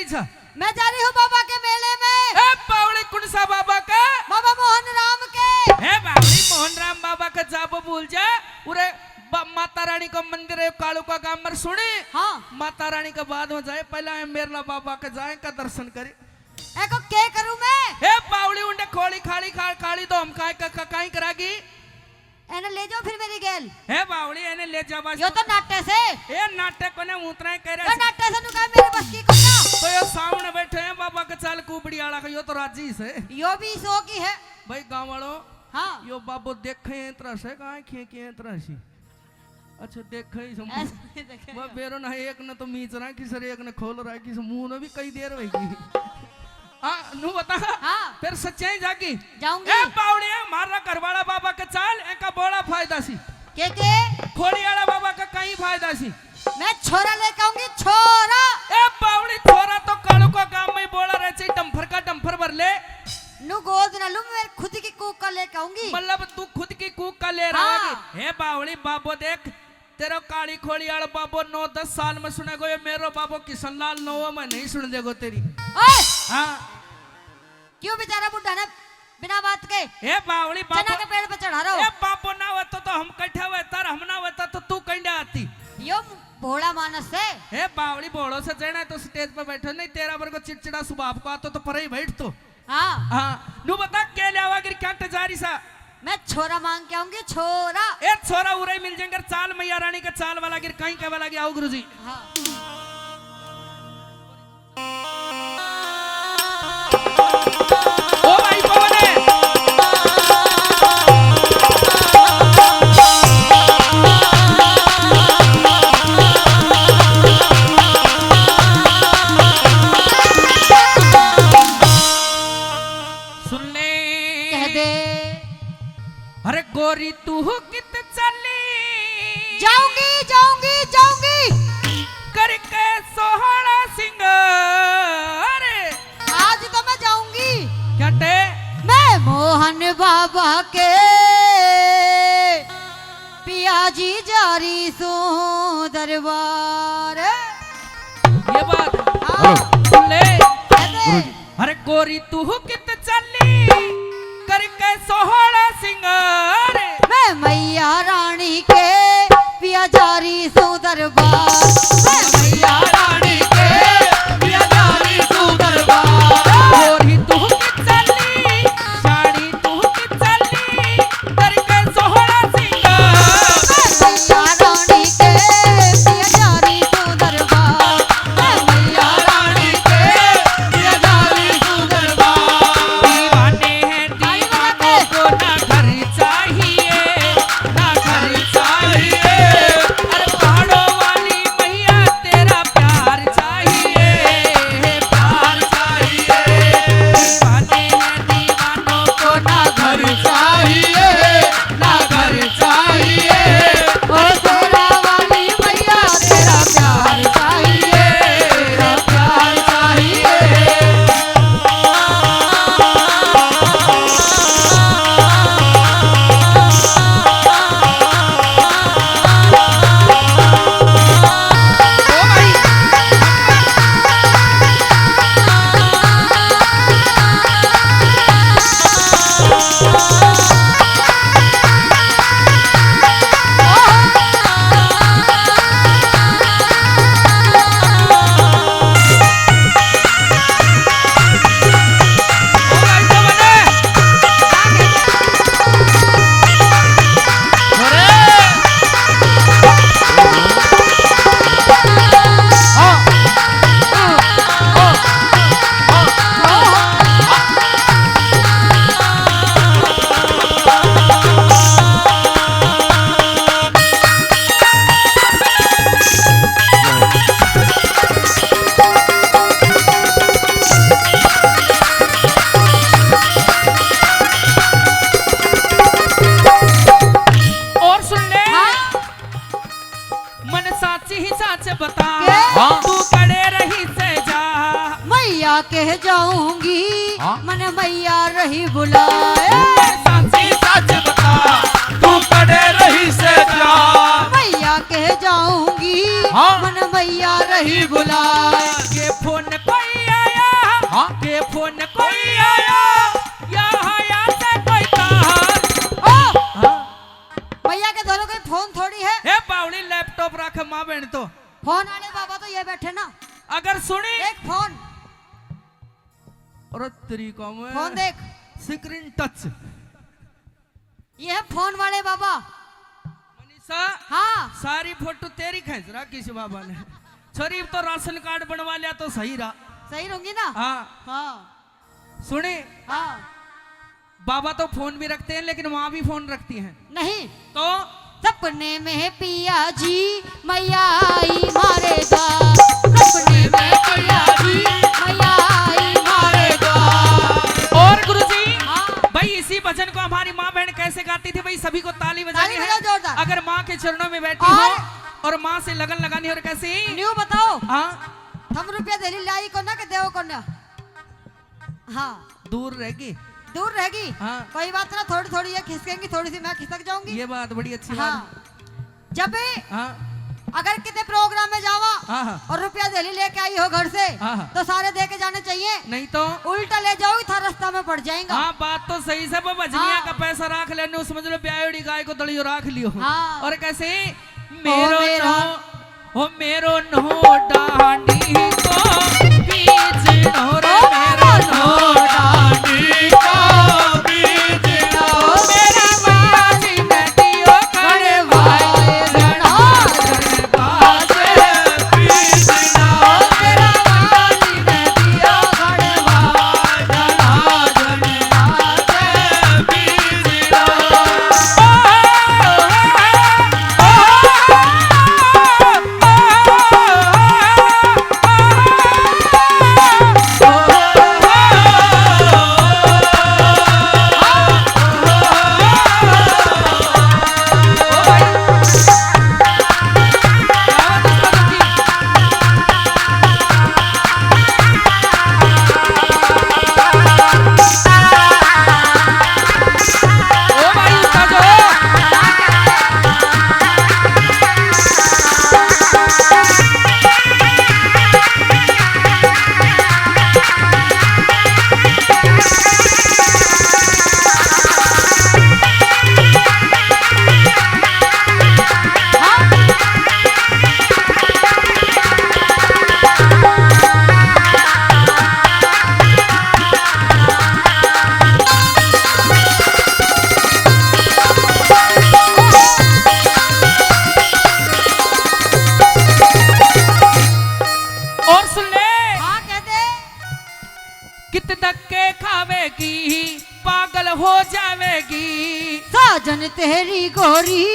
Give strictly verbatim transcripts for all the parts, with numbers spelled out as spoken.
जा। मैं जा रही हूँ बाबा के मेले में। ए बावली, कौन सा बाबा का? बाबा मोहन राम के। ए बावली, मोहन राम बाबा का जाबो भूल जा। उरे बा-, माता रानी का मंदिर है कालू का गांव में, सुनी? हाँ। माता रानी का बाद में जाए, पहला ए मेरला बाबा का जाए का दर्शन करी। एको के करूँ मैं? ए बावली, उंडे खोली खाली खा-, काली तो हम काई का, का, काई करागी? एने ले जाओ फिर मेरी गेल। हे बावली, एने ले जावा यो तो नाटे से। ए नाटे कोने उतरा ही करे यो से। नाटे से नुका मेरे बस की कोना। तो यो सामने बैठे हैं बाबा के चाल कुबड़ी आला का, यो तो राजी से। यो भी सो की है। भाई गांव वालों, हाँ। यो बाबो देखे हैं तरह से, कहाँ खे के हैं तरह से। अच्छा, देखे ही समूह। ऐसे देखे वह ही। बेरो ना, एक ने तो मीच रहा किस रे, एक ने खोल रहा किस, मुंह ने भी कई देर होगी। हाँ, नू बता। हाँ। फिर सच्चाई जागी। जाऊंगी। ए बावड़िया, मारा घर वाला बाबा के चाल, एका बड़ा फायदा सी। के के? खोली वाला बाबा का कई फायदा सी। मैं छोरा लेके आऊंगी, छोरा। ए बावड़ी, छोरा तो कालू का गांव में ही बोला रहे, चाहे डंफर का डंफर भर ले। नू गोद ना लूं, मैं खुद की कूक का लेके आऊंगी। मतलब तू खुद की कूक का ले रहा हाँ। है कि? हे बावड़ी, बाबो देख, तेरा काली खोली आला बाबो नौ दस साल में सुनेगो, ये मेरो बाबो किशन लाल नौ में नहीं सुन देगो तेरी। ओए! हाँ। क्यों बेचारा बुढ़ा ने बिना बात के ए बावली चना बाबो, के पेड़ पे चढ़ा रहो? ए बाबो ना होता तो हम कट्ठे होता, हम ना होता तो तू कंडे आती। यो भोला मानस है। ए बावली भोलो से जेना तो स्टेज पे बैठो, नहीं तेरा वर्गो चिड़चिड़ा स्वभाव को आतो तो परे ही बैठ तो। हाँ। हाँ, नू बता के ले आवा गिर क्या जा रही सा? मैं छोरा मांग के आऊंगी, छोरा। ए छोरा उरे ही मिल जाएंगे, चाल मैया रानी के चाल वाला गिर कहीं के वाला गया, आओ गुरुजी। हाँ। ओ भाई पवन है। सुन ले। कह दे। अरे गोरी तू कित चली? जाऊंगी, जाऊंगी, जाऊंगी। करके सोहला सिंगार। आज तो मैं जाऊंगी। क्या टे? मैं मोहन बाबा के पिया जी जा रही सूं दरबार। ये बात। हाँ। सुन ले। कह दे। गुरुजी। अरे गोरी तू कित चली करके सोहला सिंगार। मैं मैया रानी के पिया जा रही सूं दरबार। मैं मैया रानी के पिया जा रही सूं दरबार। गोरी तू कित चली, शानी तू कित चली, करके सोहला सिंगार। मैं मैया रानी के पिया जा रही सूं दरबार। मैं मैया रानी के पिया जा रही सूं दरबार। दीवाने हैं दीवानों को ना घर चाहिए, ना घर चाहिए। अरे पहाड़ों वाली मैया तेरा प्यार चाहिए, प्यार चाहिए। दीवाने हैं दीवानों को ना घर चाहिए, ना घर चाहिए। ओ शेरा वाली मैया तेरा प्यार चाहिए, तेरा प्यार चाहिए। और सुन ले। हाँ। मन साच ही साच बता, के? हाँ। तू कड़े रही से जा। मैया कह जाऊंगी, हाँ। मन मैया रही बुलाए। मन साच ही साच बता, तू कड़े रही से जा। मैया कह जाऊंगी, हाँ। मन मैया रही बुलाए। के फोन कोई ये बैठे ना। अगर सुनी एक फोन। अरे तेरी का मैं फोन देख। Screen touch. ये है फोन वाले बाबा। मनीषा। हाँ। सारी फोटो तेरी खींच रखी सी बाबा ने। छोरी, तो राशन कार्ड बनवा लिया तो सही रहा। सही रहूंगी ना? हाँ। हाँ। सुने। हाँ। बाबा तो फोन भी रखते हैं, लेकिन माँ भी फोन रखती हैं। नहीं। तो? सपने में पिया जी, मैया आई मारे द्वार। सपने में पिया जी, मैया आई मारे द्वार। और गुरुजी, हाँ। भाई, इसी भजन को हमारी माँ बहन कैसे गाती थी भाई? सभी को ताली बजानी ताली है। बजाओ जोरदार। अगर माँ के चरणों में बैठी और? हो और माँ से लगन लगानी हो, और कैसे? न्यू बताओ। हाँ। थम रुपया दे ली लाई को ना के देव को ना। हाँ। दूर रहेगी। दूर रहेगी। हाँ। कोई बात ना, थोड़ी थोड़ी ये खिसकेंगी, थोड़ी सी मैं खिसक जाऊंगी। ये बात बड़ी अच्छी हाँ। बात। जब भी हाँ। अगर कितने प्रोग्राम में जावा हाँ, हाँ। और रुपया दे ली लेके आई हो घर से, हाँ, हाँ। तो सारे दे के जाने चाहिए। नहीं तो? उल्टा ले जाओगी, था रास्ता में पड़ जाएगा। हाँ, बात तो सही से, वो भजनिया हाँ। का पैसा राख लेने, उसमें जो ब्यायोड़ी गाय को दलियो राख लियो। हाँ। और कैसे? मेरो मेरो नो, ओ मेरो नो डांडी को बीजनो रे, ओ मेरो नो डांडी को बीजनो। मेरा माँ जी ने दियो करवाए रणा रणबाज बीजनो। मेरा माँ जी ने दियो करवाए रणा रणबाज और सुन ले। हाँ, कह दे। कित धक्के खावेगी, पागल हो जावेगी। साजन तेरी गोरी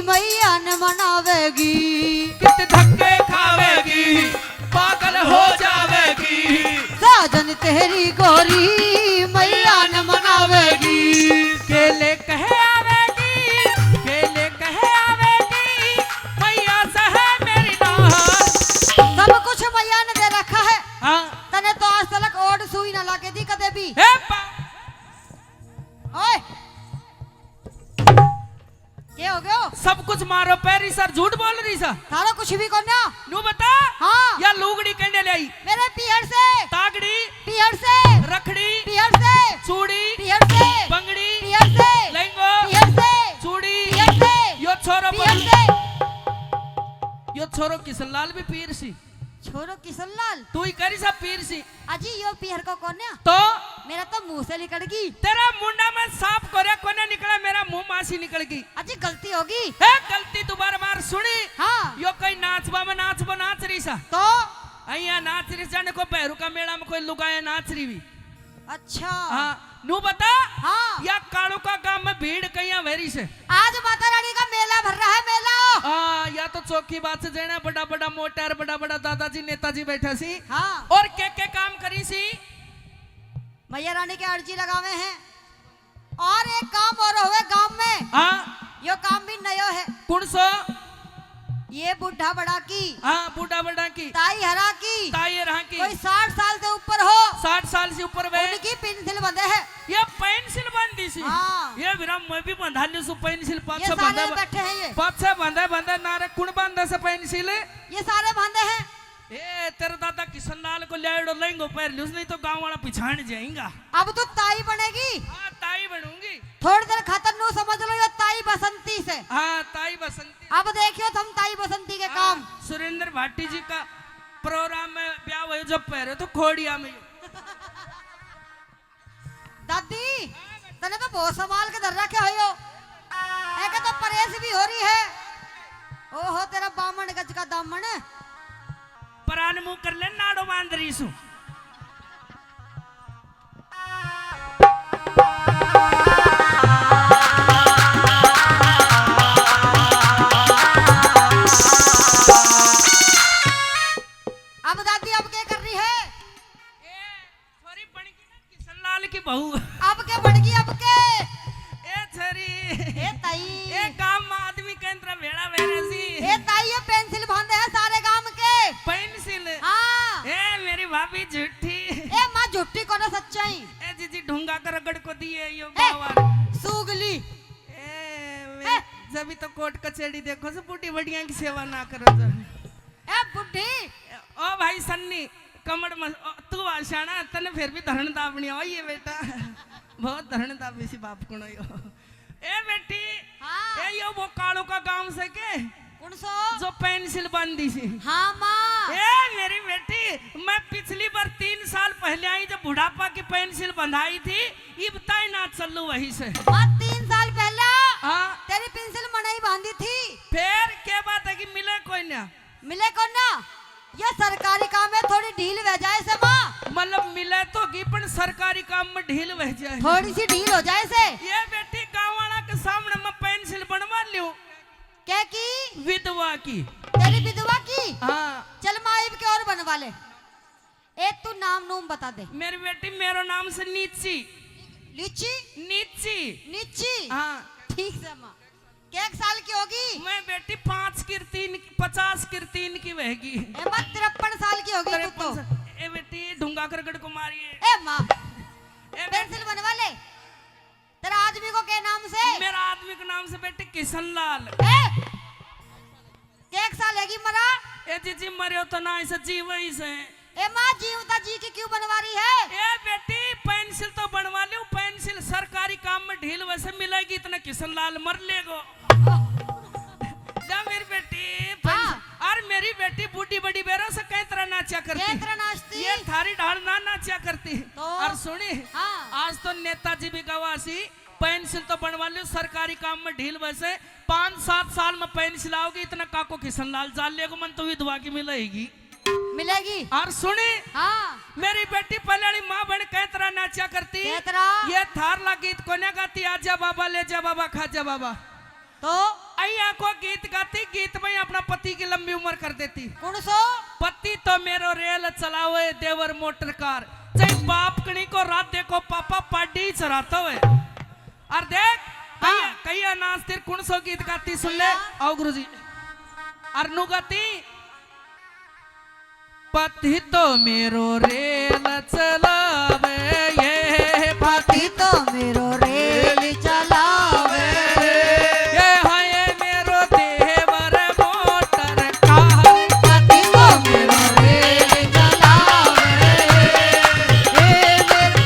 मैया न मनावेगी। कित धक्के खावेगी, पागल हो जावेगी। साजन तेरी गोरी मैया न मनावेगी। के लेके आवेगी, के लेके आवेगी, मैया से है मेरी नाज। सब कुछ मैया ने दे रखा है। हाँ। तने तो आज तलक ओड सुई ना लाके दी कदे भी। ए बा- ओए, के हो गयो? सब कुछ मारो पै री सै, झूठ बोल री सै। थारा कुछ भी कोन्या। न्यू बता। हाँ। या लुगड़ी कहने ले आई? मेरे पीहर से। तागड़ी। पीहर से। रखड़ी। पीहर से। चूड़ी। पीहर से। बंगड़ी। पीहर से। लहंगो। पीहर से। चूड़ी। पीहर से। यो छोरो पीहर से। यो छोरो किशन लाल भी पीर सी। छोरो किशन लाल। तू ही करी सा पीर सी। अजी, यो पीहर को कोन्या? तो? मेरा तो मुंह से निकल गई। तेरा मुंडा में सांप कोन्या कोन्या निकला, मेरा मुंह मासी निकल गई। अजी, गलती होगी। ए, गलती दोबारा बार सुनी। हाँ। यो कहीं नाचबा में नाचबो नाच रही सा। तो? अइया नाच रही सा, जाने को भैरू का मेला में कोई लुगाया नाच रही हुई। अच्छा। हाँ, नू बता। हाँ। या कालू का गांव में भीड़ कहीं वेरी से? आज माता रानी का मेला भर रहा है, मेला। हाँ, या तो चौकी बात से जाना, बड़ा बड़ा मोटर, बड़ा बड़ा दादाजी, नेताजी बैठा सी। हाँ। और के के काम करी सी? मैया रानी के अर्जी लगावे हैं। और एक काम और हुए गांव में। हाँ। यो काम भी नयो है। कौन सो? ये बूढ़ा बड़ा की। हाँ, बूढ़ा बड़ा की। ताई हरा की। ताई हरा की। कोई साठ साल से ऊपर हो। साठ साल से ऊपर वे। उनकी पेंसिल बंधे है। ये पेंसिल बंधी सी। हाँ। ये विराम मैं भी बंधा ली सु पेंसिल, ये पाछे सारे बंधा, बैठे हैं ये। पाछे बंधा बंधा ना रे, कुण बंधा से पेंसिल? ये सारे बंधे हैं। ए, तेरे दादा किशन लाल को ल्याड़ो लहंगो पहर लियो, नहीं तो गांव वाला पिछाण जाएगा। अब तू ताई बनेगी? हाँ, ताई बनूंगी। थोड़ी देर खातर नू समझ लो, ये ताई बसंती से। हाँ, ताई बसंती। अब देखियो तुम ताई बसंती के हाँ, काम। सुरेंद्र भाटी जी का जब पहरे तो खोड़िया में। दादी, तने तो बहुत संभाल के धर रखे हो यो। एके तो परेस भी हो रही है। ओहो, तेरा बामण गज का दामन। परान मुंह कर ले, नाड़ो बांध रही सु। अब दादी, अब क्या कर रही है? ए, छोरी बन गई ना किशन लाल की बहू। अब के बन गई, अब के? ए छोरी। ए ताई। ए गांव में आदमी केंद्र भेड़ा भेरे सी। ए ताई, ये पेंसिल बांधे है सारे गांव के। पेंसिल? हाँ। ए मेरी भाभी झूठी। ए माँ, झूठी कोनो, सच्चाई। ए जीजी, ढूंगा कर रगड़ को दिए यो ए, बावर। सूगली। ए, ए। जब तो कोर्ट कचेड़ी देखो से बूढ़ी बड़िया की सेवा ना करो जब। ए बुढ़ी। ओ भाई सन्नी, कमर में, ओ, तू आशाना, तने फिर भी धरण दाबनी हो ये बेटा। बहुत धरण दाबी सी बाप कुणो यो। ए बेटी, हाँ। ए यो वो कालू का गांव से के? कौन सो? जो पेंसिल बंदी सी। हाँ माँ। ए मेरी बेटी, मैं पिछली बार तीन साल पहले आई जब बुढ़ापा की पेंसिल बंधाई थी, इब ताई ना चलू वही से। माँ, तीन साल पहले हाँ। तेरी पेंसिल मनाई बांधी थी। फिर क्या बात है कि मिले कोई ना? मिले कौन ना? ये सरकारी काम है, थोड़ी ढील हो जाए से माँ। मतलब मिले तो की, पण सरकारी काम में ढील हो जाए। थोड़ी सी ढील हो जाए से। ये बेटी गाँव वाला के सामने मैं पेंसिल बनवा लूं। क्या की? विधवा की। तेरी विधवा की? हाँ। चल माँ, इब के और बनवा ले। ए, तू नाम नूम बता दे। मेरी बेटी, मेरो नाम से नीची। लीची? नीची। नीची? हाँ। ठीक से माँ। के एक साल की होगी? मैं बेटी पाँच की तीन की, पचास की तीन की बहगी। ए माँ, तिरपन साल की होगी तू तो। तिरपन साल। ए बेटी, ढूंगा कर गड़ को मारिए। ए माँ, ए बेटी। पेंसिल बनवा ले। तेरा आदमी को के नाम से? मेरा आदमी के नाम से बेटी किशन लाल। ए? के एक साल हैगी मरा? ए जीजी, मरियो तो ना, इसे जीव ही से। ए माँ, जीवता जी की क्यों बनवा रही है? ए बेटी, पेंसिल तो बनवा लियो, पेंसिल सरकारी काम में ढील वैसे मिलेगी, इतना किशन लाल मर लेगो। जा मेरी बेटी, पेंसिल। हाँ। और मेरी बेटी बूढ़ी बड़ी बेरो से कई तरह नाचा करती। कई तरह नाचती? ये थारी ढाल ना नाचा करती। तो? और सुनी, हाँ। आज तो नेताजी भी गवासी, पेंसिल तो बनवा लियो, सरकारी काम में ढील वैसे, पाँच सात साल में पेंसिल आओगी, इतना काको किशन लाल जान लेगो, मन तो विधवा की मिलेगी। मिलेगी। और सुनी, हाँ। मेरी बेटी पहले वाली माँ बहन कई तरह नाचा करती। कई तरह? ये थार ला गीत कोन्या गाती, आजा बाबा, ले जा बाबा, खा जा बाबा। तो? अइया को गीत गाती, गीत में अपना पति की लंबी उम्र कर देती। कौन सो? पति तो मेरो रेल चलावे, देवर मोटर कार, चाहे बाप कणी को रात देखो, पापा पाडी चराता हुए। और देख, हाँ। कहिया, कहिया नाच तेरे कौन सो गीत गाती सुन ले। हाँ। आओ गुरुजी। और नू गाती, पति तो मेरो रेल चलावे, ये पति तो मेरो रेल चलावे। ये हाय मेरो देवर मोटर कार। पति तो मेरो रेल चलावे, ये मेरो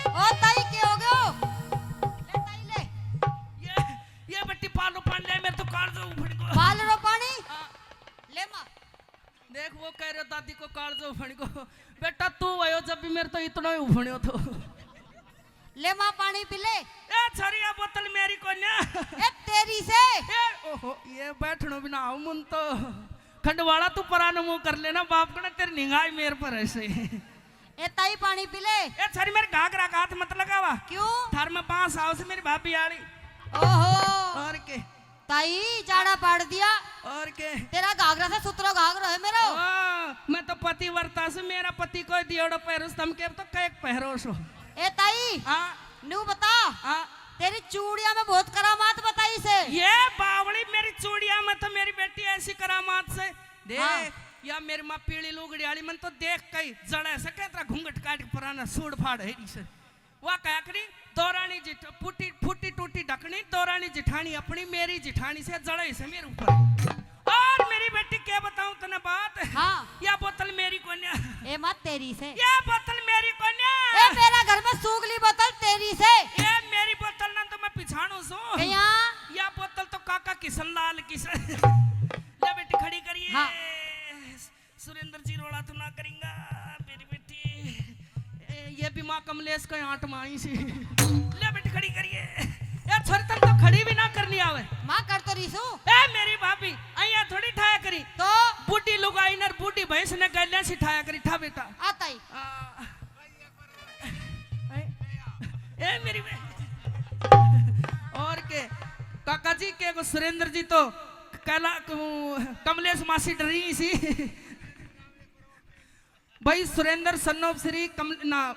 ओ ताई, के हो गयो? ले ताई, ले। ये, ये बट्टी पाल रो पानी ले, मेरे तो कालजो उफड़ गो। पाल रो पानी? हाँ। ले माँ। देख, वो कह रहे दादी को कालजो उफड़ गो। बेटा, तू आयो जब भी मेरे तो इतना ही उफड़्यो थो। ले माँ, पानी पी ले। ए, छोरी, ये बोतल मेरी कोन्या। ए, तेरी से। ए, ओहो, ये बैठनो बिना आओ मुन तो। खंडवाला, तू परानो मुंह कर लेना, बाप कने तेरी निगाह मेरे पर ऐसे। ए ताई, पानी पी ले। ए छोरी, मेरे घाघरा का हाथ मत लगावा। क्यों? थार में बांस आओ से मेरी भाभी आली। ओहो। और के? ताई, जाड़ा पाड़ दिया। और के? तेरा घाघरा से सुतरो घाघरो है मेरा। ओ, मैं तो पतिव्रता से, मेरा पति कोई दियोड़ो पैरुस, तम के तो कैक पहरोस हो। ए ताई, हाँ। नू बता। हाँ। तेरी चूड़िया में बहुत करामात बताई से। ये बावली, मेरी चूड़िया में तो मेरी बेटी ऐसी करामात से। देख, हाँ। या मेरी माँ पीली लुगड़ी वाली, मन तो देख कई जड़े से, कहता घूंघट काट के पुराना सूट फाड़ है इसे। वा कह करी, दो रानी जिठ-, फूटी, फूटी टूटी ढकनी, दो रानी जिठानी अपनी, मेरी जिठानी से जड़े से मेरे ऊपर। और मेरी बेटी, क्या बताऊं तने बात? हाँ। या बोतल मेरी कोन्या। ए माँ, तेरी से। या बोतल मेरी कोन्या। ए, मेरा घर में सूगली बोतल तेरी से। ए, मेरी बोतल ना तो मैं पिछाणू सू। कया? या बोतल तो काका किशन लाल की से। ले बेटी, खड़ी करिए। हाँ। सुरेंद्र जी, रोला तो ना करेंगा, मेरी बेटी। ए, ये भी माँ कमलेश का आंट माई सी। ले बेटी, खड़ी करिए। ए, छोरी, तन तो खड़ी भी ना करनी आवे। माँ, कर तो रही सू। ए, मेरी भाभी, अइया थोड़ी ठाया करी। तो? बूढ़ी लुगाई नर बूढ़ी भैंस ने गैल्या सी ठाया करी, ठा बेटा। आता ही। आ। ए, ए, मेरी बे-, और के? काका जी के को सुरेंद्र जी तो कैला-, कमलेश मासी डरी सी। भाई सुरेंद्र son of श्री कम-, ना,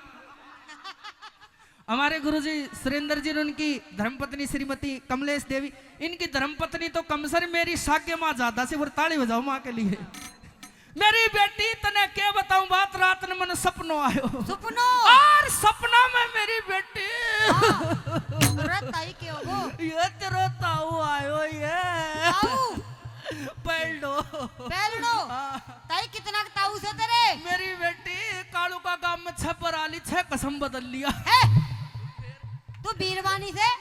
हमारे गुरुजी सुरेंद्र जी और उनकी धर्मपत्नी श्रीमती कमलेश देवी, इनकी धर्मपत्नी तो कम सर मेरी सागे माँ ज्यादा से, और ताली बजाओ माँ के लिए। मेरी बेटी, तने के बताऊं बात, रात ने मने सपनो आयो। सपनो? और सपना में मेरी बेटी। हाँ। अरे ताई, के हो वो? ये तेरो ताऊ आयो ये। ताऊ? पैलडो। पैलडो? हाँ। ताई, कितना ताऊ से तेरे? मेरी बेटी, कालू का गांव में छह पर आली, छह कसम बदल लिया। है? तू बीरबानी से?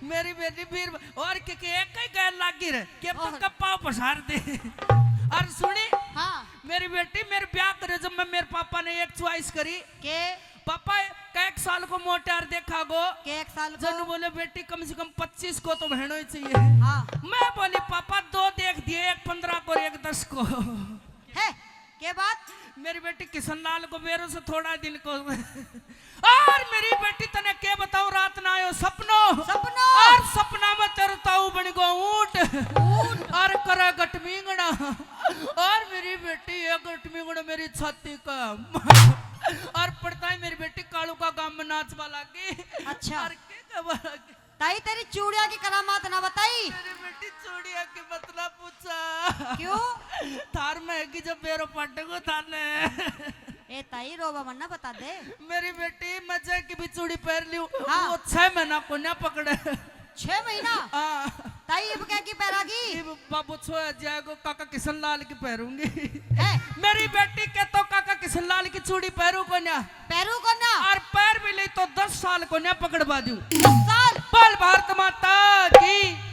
मेरी बेटी बीर, और के, के एक ही गैर लागी रे, के और? पक्का पाव पसार दे। और सुनी, हाँ। मेरी बेटी, मेरे ब्याह करे जब मैं, मेरे पापा ने एक choice करी। के? पापा, कैक साल को मोटार देखा गो? कैक साल को? जनु बोले, बेटी, कम से कम पच्चीस को तो बहनो ही चाहिए। हाँ। मैं बोली, पापा, दो देख दिए, एक पन्द्रह को और एक दस को। है, के बात? मेरी बेटी किशन लाल को बेरो से थोड़ा दिन को। और मेरी बेटी, तने के बताऊं, रात ना आयो सपनो। सपनो? और सपना में तेरे ताऊ बन गो ऊंट। ऊंट? और करे गटमींगना। और मेरी बेटी, ये गटमींगना मेरी छाती का। और पड़ता ही मेरी बेटी कालू का गांव में नाचवा लागी। अच्छा। और के गावा लागी? ताई, तेरी चूड़िया की करामात ना बताई। मेरी बेटी, चूड़िया की मत ना पूछा। क्यों? थार में है कि जब मेरो पाटे को थाने। ए ताई, रोवा मत ना, बता दे। मेरी बेटी, मैं जे की भी चूड़ी पहन लियो, हाँ। वो छह महीना को ना पकड़े। छह महीना? हाँ। ताई, इब क्या की पहरागी? इब बाबू छोया जाएगो, काका किशन लाल की पहरूंगी। है? मेरी बेटी के तो काका किशन लाल की चूड़ी पहरू को ना। पहरू को ना? और पैर भी ले तो दस साल को ना पकड़वा दूं। दस साल? बोल भारत माता की।